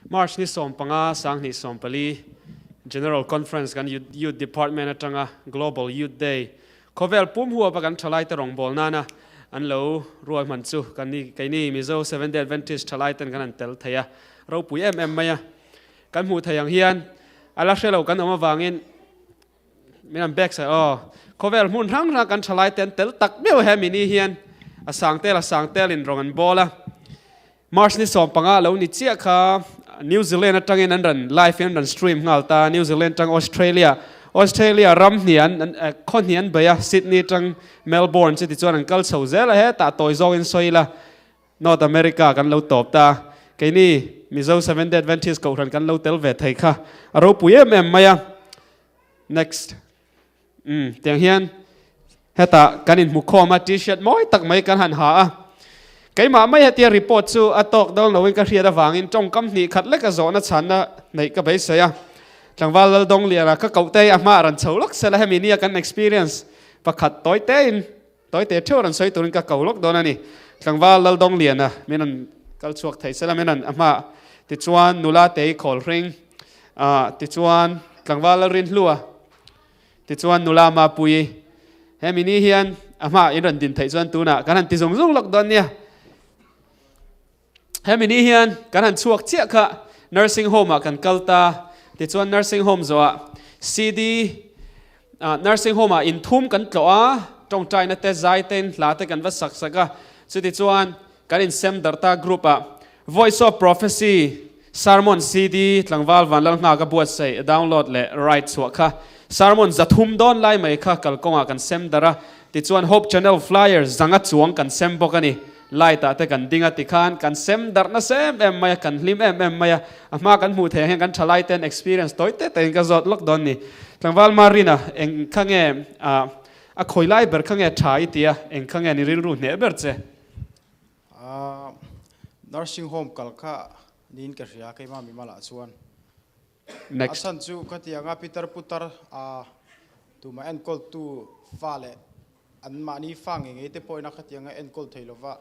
March ni 15 2014 General Conference kan Youth Department atanga Global Youth Day khawvel pum huapa kan thalai te rawngbâwl nana an lo ruahman chu kan ni keini Mizo Seventh Day Adventist thalai ten kan han tel thei a, ropui em em mai a. Kan hmuh theih ang hian a la hre lo kan awm avangin Min an bek sai aw. Khawvel hmun hrang hrang kan thalai te an tel tak meuh he mini hian a sang tel a sang tel in rawng an bawl a. March ni 15 lo ni chiah kha New Zealand atangin an rawn live in an rawn stream nghal ta. New Zealand tang Australia Australia ram hnih an khaw hnih an bei a Sydney tang Melbourne chu tichuan an kal chho zel a hetah tawi zawk in sawi ila North America kan lo tawp ta. Keini Mizo Seventh Day Adventist Kohhran kan lo tel ve thei kha a ropui em em mai a. Next. Umm tiang hian hetah kan inhmu khawm a, t-shirt mawi tak mai kan han ha a. Keimah mai hetia report chu a tawk dawn loin ka hriat avangin tawngkam hnih khat lek a zawhna chhanna neih ka beisei a. Tlangval Laldawngliana ka koh te hi a hma a rawn chho lawk sela hemi nia kan experience pakhat tawi tein Tawi teh theuh rawn sawi turin ka ko lawk dawn a ni. Tlangval Laldawngliana min rawn kal chhuak thei sela min rawn a hma tichuan nula tei khawl hring ah tichuan tlangval Lalrinhlua tichuan nula Mapuii hemi ni hian a hma in rawn din theih chuan tunah kan han ti zung zung lawk dawn nia. Hemi ni hian kan han chhuak chiah kha nursing home ah kan kal ta, tichuan nursing home zawhah CD ah nursing home ah inthum kan tlawh a, tawngtaina te zai te hla te kan va sak sak a, chutichuan kan insem darh ta group ah Voice of Prophecy sermon CD tlangval Vanlalnghaka buatsaih download leh write chhuah kha sermon 300 dawn lai mai kha kalkawngah kan sem darh a, tichuan Hope Channel flyer zanga chuang kan sem bawk a ni. Light ah te kan ding a tikhan kan sem darh nasa em em mai a, kan hlim em em mai a, a hma kan hmuh theih ang hian kan thalai ten experience tawi te te in ka zawt lawk dawn ni. Tlangval Marina eng kha nge ah a khawi lai ber kha nge tha i ti a, eng kha nge ni rilru hneh ber che? Ah nursing home kal kha niin ka hria keimah mimalah chuan. A Next. chhan chu khatianga pitar putar ah tumah enkawltu fa leh An mahni fa ngei ngei te pawhin a khatianga enkawl thei lova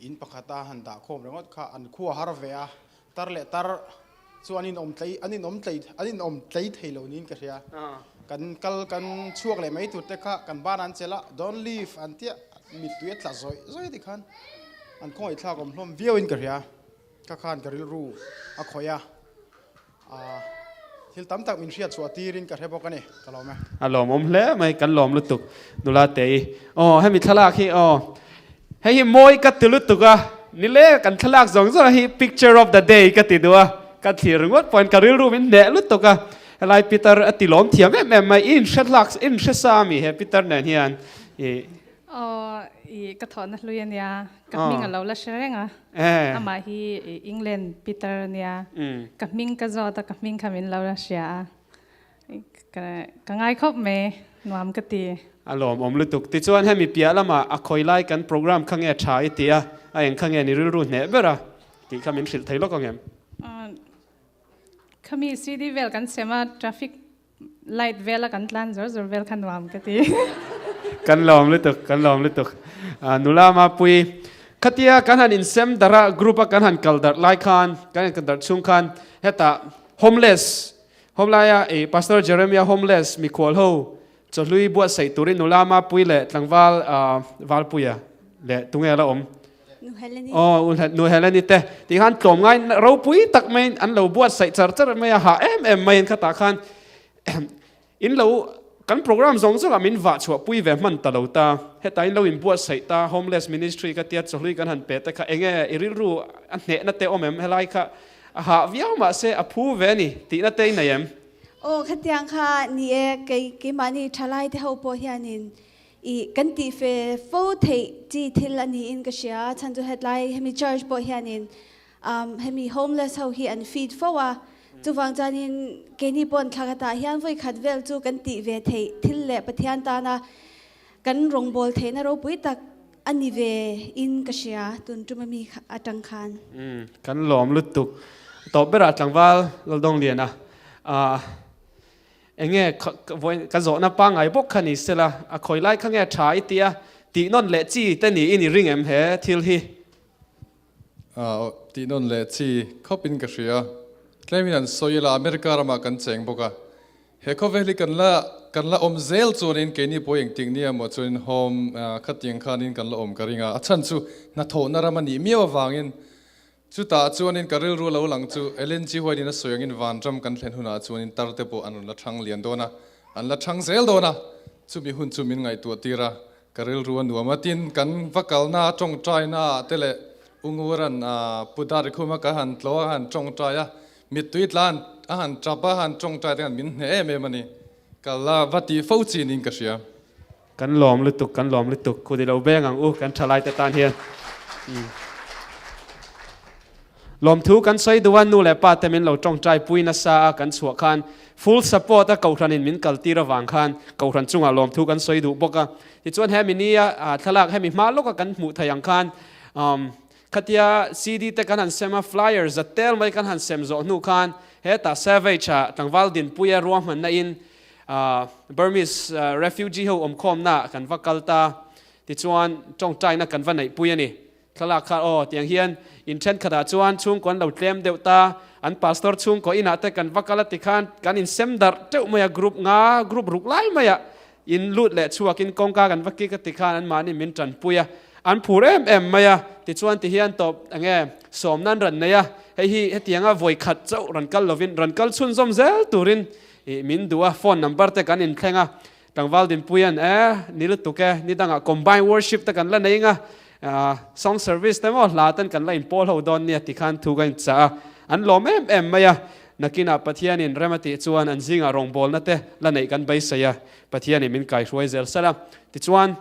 in pakhata han dah khawm ringawt kha an khua har ve a, tar leh tar chu an inawm tlei an inawm tlei an inawm tlei thei lo niin ka hria. Kan kal kan chhuak leh mai tur te kha kan ban an chelh a, don't leave an tia mittui a tla zawih zawih ti khan an khawngaihthlak awm hlawm viau in ka hria. Ka khan ka rilru a khawih a. Thil tam tak min hriat chhuah tirin ka hre bawk a ni, ka lawm e. A lawmawm hle mai, kan lawm lutuk nula Tei. Aw hemi thlalak hi aw hei hi mawi ka ti lutuk a, ni le kan thlalak zawng zawng hi picture of the day ka ti duh a, ka thlir ringawt pawhin ka rilru min hneh lutuk a, helai Peter a ti lawm thiam em em mai, i inhre hlak i inhre sa ami he Peter nen hian i. Aw i ka thawhna hlui a nia. Ka hming a lo la hre reng a, amah hi England Peter a nia, ka hming ka zawt a, ka hming kha min lo la hria a, ka ngai khawp mai, nuam ka ti. A lawmawm lutuk. Tichuan hemi piah lamah a khawi lai kan program kha nge tha i ti a, a eng kha nge ni rilru hneh ber a tih kha min hrilh thei lawk ang em? Khami CD vel kan sem a, traffic Light vela kan tlan zawr zawr vel kha nuam ka ti. Kan lawm lutuk, kan lawm lutuk. Nula Mapui, khatia kan han insem darh a, group a kan han kal darh lai khan, kan han kal darh chhung khan hetah homeless, home laia i Pastor Jeremia homeless mikhual ho chawhlui buatsaih turin nula Mapui leh tlangval Valpuia leh tunge la awm? Nu Heleni. Aw, Nu Heleni te tih khan tlawmngai ropui tak maiin an lo buatsaih char char mai a, hah em em maiin khatah khan in lo kan program zawng zawngah min vah chhuah pui ve hman ta lo ta, hetah in lo in buatsaih ta, homeless ministry ka tia chawhlui kan han pe te kha enge i rilru a hnehna te awm em, helai kha a hah viau mahse a phu ve a ni tihna te i nei em? Aw, khatiang kha ni e, kei keimahni thalai te ho pawh hianin I kan tih fe fo theih chi thil a niin ka hria, chhan chu hetlai hemi church pawh hianin hemi homeless ho hi an feed fo a, chuvang chuanin keini paw'n thla khatah hian vawi khat vel chu kan tih ve theih thil leh Pathian tana kan rawngbâwl theihna ropui tak a ni ve in ka hria tun tum ami atang khan. Umm kan lawm lutuk tawp berah tlangval Laldawngliana ah. Enge ka zawhna pangngai bawk kha ni sela, a khawi lai kha nge tha i tia tih nawn leh chi te niin i ring em he thil hi? Tih nawn leh chi khawpin ka hria. Tlemin an sawi ila America ramah kan cheng bawk a. He khawvel hi kan la kan la awm zel chuanin keini pawh engtik nia maw chuanin home khatiang khanin kan la awm ka ring a. A chhan chu hnathawhna ram a nih miau avangin chutah chuanin ka rilru lo lang chu Ellen G White in a sawi angin vanram kan thlen hunah chuanin tar te pawh an rawn la thang lian dawn a, an la thang zel dawn a, chumi hun chu min ngaihtuah tir a. Ka rilru a nuam a, tin kan va kalna tawngtaina ah te leh U Nguran Pu Darikhuma ka han tlo a, han tawngtai a, mittui tla a han tap a, han tawngtai te khan min hneh em em a ni. Ka la va tih fo chi niin ka hria. Kan lawm lutuk, kan lawm lutuk, kut i lo beng ang u kan thalai te tan hian. Lawmthu kan sawi duh a, nu leh pa te min lo tawngtai pui nasa a kan chhuah khan full support a kohhranin min kal tir avang khan kohhran chungah lawmthu kan sawi duh bawk a. Tichuan hemi nia thlalak hemi hma lawka kan hmuh theih ang khan khatia CD te kan han sem a, flyer zat tel mai kan han sem zawh hnu khan hetah Savage ah tlangval dinpuia ruahmanna in Burmese refugee ho awmkhawmna kan va kal ta. Tichuan tawngtaina kan va neihpui a ni. Thlalak kha aw tiang hian in thenkhatah chuan chhungkaw an lo tlem deuh ta, an pastor chhungkaw inah te kan va kal a tikhan kan insem darh teuh mai a, group nga group ruk lai maiah in lut leh chhuakin kawngka kan va kik a tikhan anmahni min tanpui a, an phur em em mai a, tichuan tihian tawp enge sawmna an rawn nei a, hei hi hetianga vawi khat chauh rawn kal lovin rawn kal chhunzawm zel turin ih min duh a, phone number te kan inthleng a. Tlangval Dinpuia'n e, ni lutuk e, ni dangah combine worship te kan la nei nga, song service te maw hla ten kan la inpawl ho dawn nia ti khan thu ka inchah a, an lawm em em mai a, nakinah Pathianin rem a tih chuan an zingah rawngbawlna te la neih kan beisei a, Pathianin min kaihruai zel sel a, tichuan.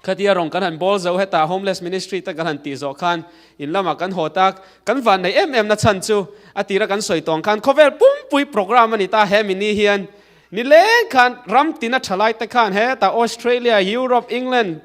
Khatia rawng kan han bawl zo hetah homeless ministry te kan han tih zawh khan in lamah kan haw tak. Kan van neih em em na chhan chu a tira kan sawi tawng khan khawvel pumpui program a ni ta he mini hian nileng khan ram tina thalai te khan hetah Australia, Europe, England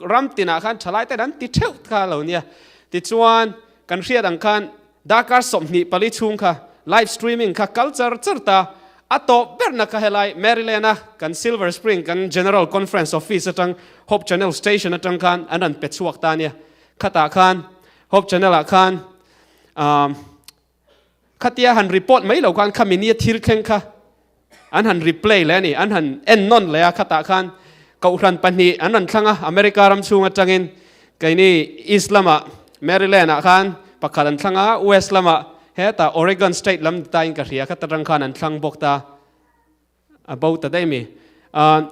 ram tinah khan thalai ten an ti theuh kha lo nia. Tichuan kan hriat ang khan Darkar 24 chhung kha live streaming kha kal char char ta, a tawp berna kha helai Maryland a kan Silver Spring kan General Conference Office atang Hope Channel Station atang khan an rawn pe chhuak ta nia. Khatah khan Hope Channel ah khan umm khatia han report mai lo khan khami nia thil thleng kha an han replay leh a ni, an han en nawn leh a, khatah khan Kohhran pahnih an rawn thlang a, America ram chhung atangin keini East lamah Maryland ah khan pakhat an thlang a, West lamah hetah Oregon state lam ni tain ka hria, khata tang khan an thlang bawk ta, a bo ta daih mi.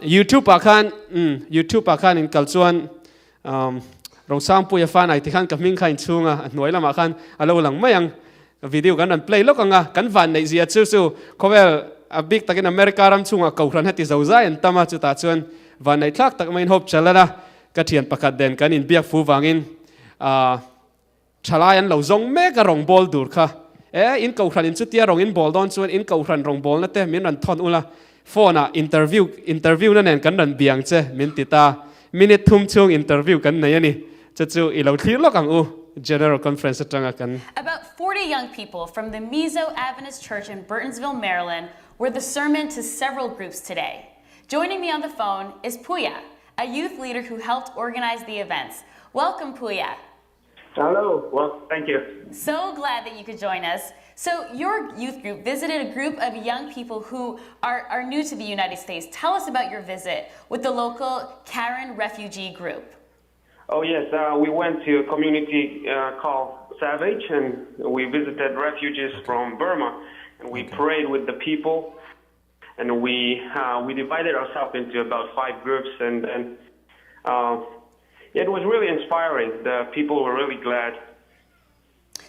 YouTube ah khan, umm YouTube ah khan in kal chuan umm Rosangpuia Fanai ti khan ka hming kha inchhung a, a hnuai lamah khan a lo lang mai ang. Video kan rawn play lawk ang a, kan van neih zia chu chu khawvel a bik takin America ram chhungah Kohhran heti zo zai an tam a, chutah chuan van neih thlak tak maiin hope chal a, ka thian pakhat den kan inbiak fu vangin ah thalai an lo zawng mek a rawng bawl dur kha e in Kohhran in chutia rawng in bawl dawn chuan in Kohhran rawng bawlna te min rawn thawn ula phone ah interview interview na nen kan rawn biang che min ti ta minute thum chhung interview kan nei a ni chu chu i lo thlir lawk ang u General Conference atanga kan About 40 young people from the Mizo Adventist Church in Burtonsville, Maryland were the sermon to several groups today. Joining me on the phone is Puya, a youth leader who helped organize the events. Welcome, Puya. Hello. Well, thank you. So glad that you could join us. So your youth group visited a group of young people who are, are new to the United States. Tell us about your visit with the local Karen refugee group. Oh, yes. Uh, we went to a community uh, called Savage, and we visited refugees from Burma, and we okay. prayed with the people and we uh, we divided ourselves into about five groups, and and uh, it was really inspiring. The people were really glad.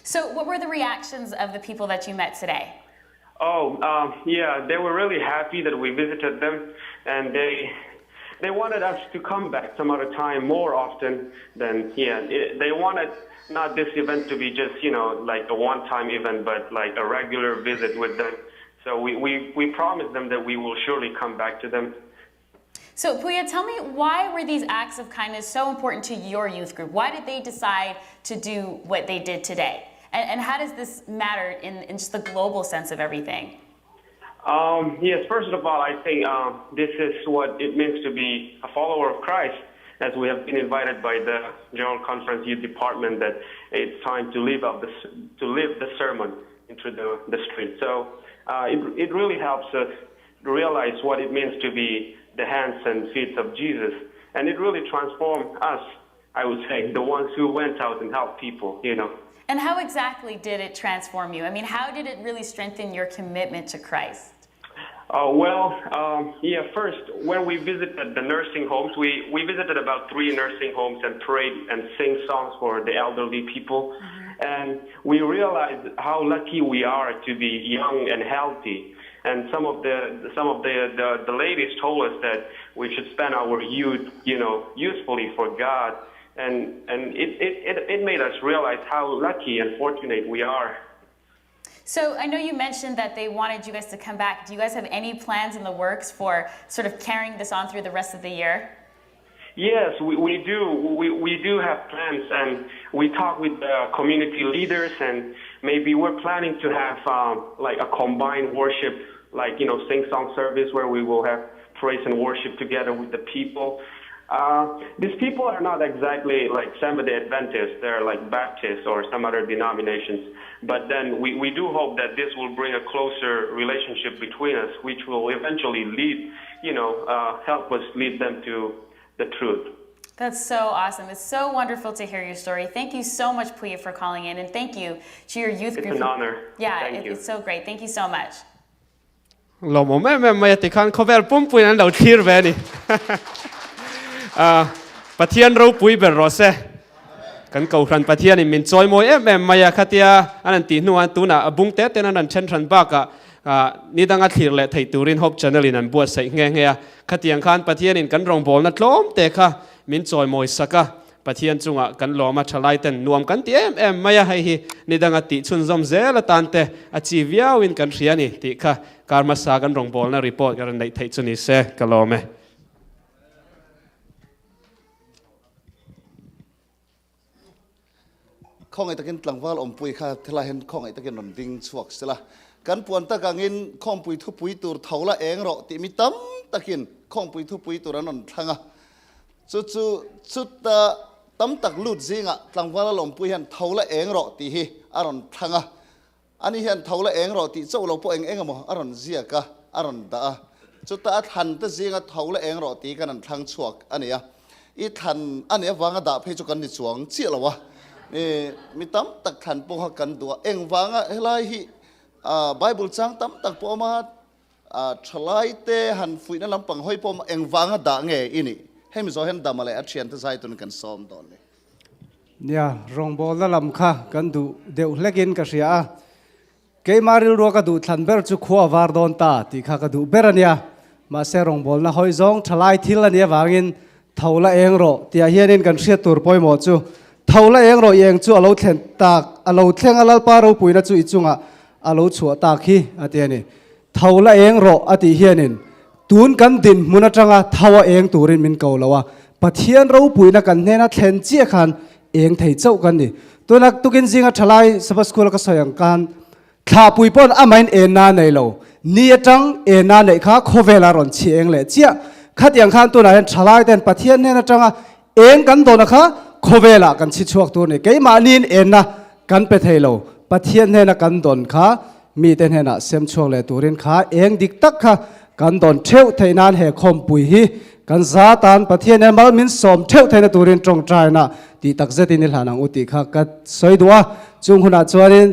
So, what were the reactions of the people that you met today? Oh, um, yeah, they were really happy that we visited them, and they they wanted us to come back some other time more often than yeah. It, they wanted not this event to be just you know like a one-time event, but like a regular visit with them. So we, we, we promised them that we will surely come back to them. So Puya, tell me why were these acts of kindness so important to your youth group? Why did they decide to do what they did today? And, and how does this matter in, in just the global sense of everything? Um, yes, first of all, I think um, this is what it means to be a follower of Christ, as we have been invited by the General Conference Youth Department, that It's time to live out the, to live the sermon into the, the street. So uh, it, it really helps us realize what it means to be the hands and feet of Jesus. And it really transformed us, I would say, the ones who went out and helped people, you know. And how exactly did it transform you? I mean, how did it really strengthen your commitment to Christ? Uh, well, um, yeah, first, when we visited the nursing homes, we, we visited about three nursing homes and prayed and sing songs for the elderly people. Mm-hmm. And we realized how lucky we are to be young and healthy. And some of the, some of the, the, the ladies told us that we should spend our youth, you know, usefully for God. And, and it, it, it, it made us realize how lucky and fortunate we are. So I know you mentioned that they wanted you guys to come back. Do you guys have any plans in the works for sort of carrying this on through the rest of the year? Yes, we, we do. We, we do have plans, and we talk with the community leaders, and maybe we're planning to have um, like a combined worship, like you know, sing song service where we will have praise and worship together with the people. Uh, these people are not exactly like Seventh-day Adventists. They're like Baptists or some other denominations. But then we, we do hope that this will bring a closer relationship between us, which will eventually lead, you know, uh, help us lead them to the truth. That's so awesome. It's so wonderful to hear your story. Thank you so much, Puya, for calling in, and thank you to your youth it's group. It's an honor. Yeah, it, it's so great. Thank you so much. Lawmawm em em mai a tikhan khawvel pumpuiin an lo thlir ve a ni. Pathian ropui ber rawh se. Kan Kohhran Pathianin min chawimawi em em mai a, khatia an han tih hnuah tunah a bung te ten an rawn then hran bakah ni danga thlir leh theih turin Hope Channel in an buatsaih nghe nghe a. Khatiang khan Pathianin kan rawngbawlna tlawm te kha min chawimawi sak a, Pathian chungah kan lawm a, thalai ten nuam kan ti em em mai a, hei hi ni danga tih chhunzawm zel atan te a chi viauin kan hria a ni tih kha kar hmasa kan rawngbawlna report ka rawn neih theih chu ni se ka lawm e. Khawngaih takin tlangval awmpui kha helai hian khawngaih takin rawn ding chhuak sela. Kan puan tak angin khawmpui thupui tur tho la eng rawh tih mi tam takin khawmpui thupui tur an rawn thlang a. Chu chu chuta tam tak lut zingah tlangval a lawmpui hian tho la eng rawh tih hi a rawn thlang a. Ani hian tho la eng rawh tih chauh lo pawh eng eng emaw a rawn ziak a, a rawn dah a. Chuta a thlan te zinga tho la eng rawh tih kan an thlang chhuak a ni a. I thlan a nih avanga dah phei chu kan ni chuang chiah lo a. Mi tam tak thlan pawh kha kan duh a. Engvanga helai hi Bible chang tam tak pawh a awm a, Thalai te han fuihna lampang hawi pawh engvanga dah nge i nih? Hemi zawh hian Dama leh a thiante zai tunin kan sawm dawn ni. Nia, rawngbawlna lam kha kan duh deuh hlekin ka hria a. Keimah rilrua ka duh thlan ber chu khua var dawn ta tih kha ka duh ber a nia. Mahse rawngbawlna hawi zawng thalai thil a nih avangin tho la eng rawh tihah hianin kan hriat tur pawimawh chu tho la eng rawh i eng chu a lo thlen tak, a lo thleng a Lalpa ropuina chu i chungah a lo chhuah tak hi a ti a ni. Tho la eng rawh a tih hianin tun kan dinhmun atanga tho a eng turin min ko lo a, Pathian ropuina kan hnena thlen chiah khan eng thei chauh kan ni. Tuna tukin zinga thalai Sabbath School a ka sawi ang khan thlahpui pawn amahin enna a nei lo. Ni atang enna neih kha khawvela rawn chhi eng leh chiah. Khatiang khan tunah hian thalai ten Pathian hnen atanga eng kan dawna kha khawvelah kan chhi chhuak tur a ni. Keimahniin enna Kan pe thei lo. Pathian hnena kan dawn kha mite hnenah sem chhuak leh turin kha eng dik tak kha kan dawn theuh theih nan he khawmpui hi kan za tan Pathian hian mal min sawm theuh theihna turin tawngtaina tih tak zetin i hlan ang u tih kha ka sawi duh a. Chung hunah chuanin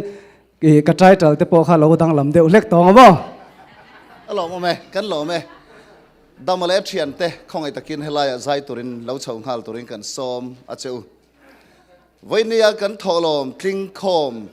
ih ka title te pawh kha lo danglam deuh hlek tawng a maw? A lawmawm e, kan lawm e. Dama leh thiante khawngaih takin helaiah zai turin lo chho nghal turin kan sawm a che u. Vawinia kan thawhlawm tlingkhawm.